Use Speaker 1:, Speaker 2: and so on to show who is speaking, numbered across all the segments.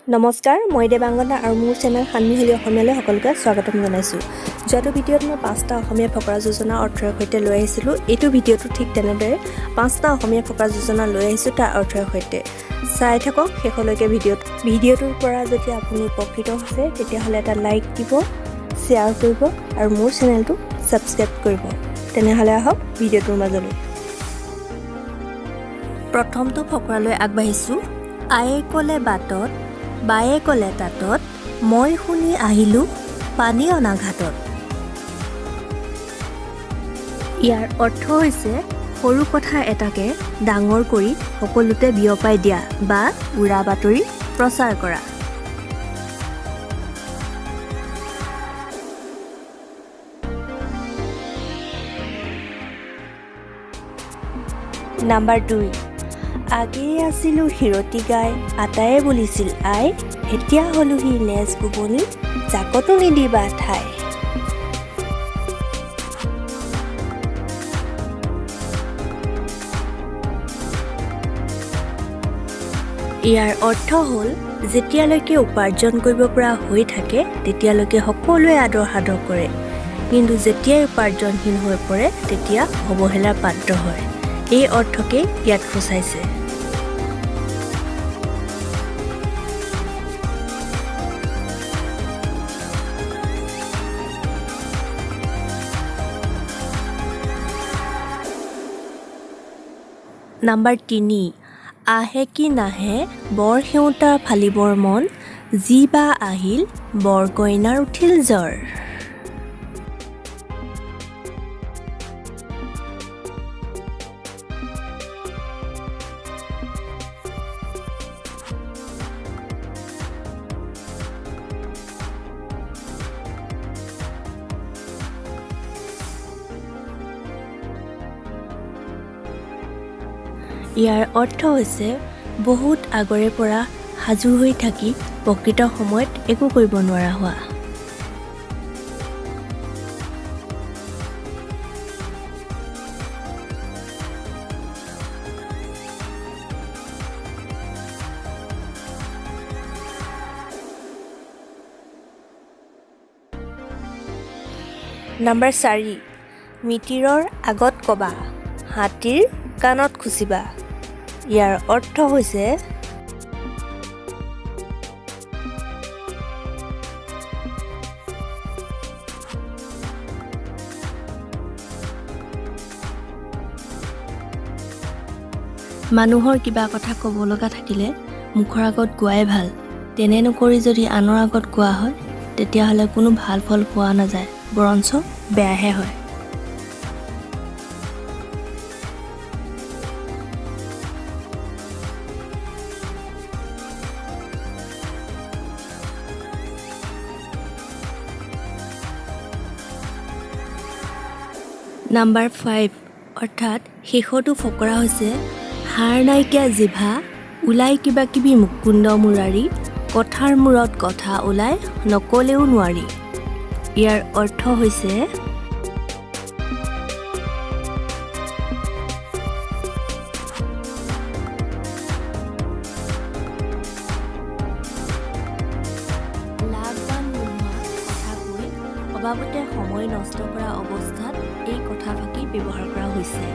Speaker 1: নমস্কাৰ, মই দেৱাংগনা আৰু মোৰ চেনেল সানমিহলি অসমীয়ালৈ সকলোকে স্বাগতম জনাইছোঁ। যোৱাটো ভিডিঅ'ত মই পাঁচটা অসমীয়া ফকৰা যোজনাৰ অৰ্থৰ সৈতে লৈ আহিছিলোঁ। এইটো ভিডিঅ'টো ঠিক তেনেদৰে পাঁচটা অসমীয়া ফকৰা যোজনা লৈ আহিছোঁ তাৰ অৰ্থৰ সৈতে। চাই থাকক শেষলৈকে ভিডিঅ'টো। ভিডিঅ'টোৰ পৰা যদি আপুনি উপকৃত হৈছে, তেতিয়াহ'লে এটা লাইক দিব, শ্বেয়াৰ কৰিব আৰু মোৰ চেনেলটো ছাবস্ক্ৰাইব কৰিব। তেনেহ'লে আহক ভিডিঅ'টোৰ মাজলৈ। প্ৰথমটো ফকৰালৈ আগবাঢ়িছোঁ। আয়ে ক'লে বাটত, বায়ে ক'লে তাঁতত, মই শুনি আহিলোঁ পানী অনা ঘাটত। ইয়াৰ অৰ্থ হৈছে সৰু কথা এটাকে ডাঙৰ কৰি সকলোতে বিয়পাই দিয়া বা উৰা বাতৰি প্ৰচাৰ কৰা। নাম্বাৰ 2। আগেয়ে আছিলোঁ শিৰতি গাই, আটায়ে বুলিছিল আই, এতিয়া হ'লোহি নেজ গোবনি, জাকতো নিদিবা ঠাই। ইয়াৰ অৰ্থ হ'ল যেতিয়ালৈকে উপাৰ্জন কৰিব পৰা হৈ থাকে, তেতিয়ালৈকে সকলোৱে আদৰ সাদৰ কৰে। কিন্তু যেতিয়াই উপাৰ্জনহীন হৈ পৰে, তেতিয়া অৱহেলাৰ পাত্ৰ হয়। এই অৰ্থকেই ইয়াত সূচাইছে। নাম্বাৰ 3। আহে কি নাহে বৰ সেওঁতা ফালিবৰ মন, যি বা আহিল বৰ কইনাৰ উঠিল জ্বৰ। ইয়াৰ অৰ্থ হৈছে বহুত আগৰে পৰা সাজু হৈ থাকি প্ৰকৃত সময়ত একো কৰিব নোৱাৰা হোৱা। নাম্বাৰ 4। মিতিৰৰ আগত ক'বা, হাতীৰ কাণত খুচিবা। ইয়াৰ অৰ্থ হৈছে মানুহৰ কিবা কথা ক'ব লগা থাকিলে মুখৰ আগত কোৱাই ভাল। তেনে নকৰি যদি আনৰ আগত কোৱা হয়, তেতিয়াহ'লে কোনো ভাল ফল পোৱা নাযায়, বৰঞ্চ বেয়াহে হয়। নাম্বাৰ 5, অৰ্থাৎ শেষৰটো ফকৰা হৈছে হাড় নাইকিয়া জিভা ওলাই কিবা কিবি মুকুন্দ মুৰাৰী, কথাৰ মূৰত কথা ওলাই নক'লেও নোৱাৰি। ইয়াৰ অৰ্থ হৈছে লাভৱান নোহোৱা কথা কৈ অবাবতে সময় নষ্ট কৰা অৱস্থাত এই কথাফাঁকি ব্যৱহাৰ কৰা হৈছে।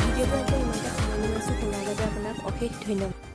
Speaker 1: ভিডিঅ'টো আজি ইমানতে সামৰণি মাৰিছোঁ। শুনাৰ বাবে আপোনাক অশেষ ধন্যবাদ।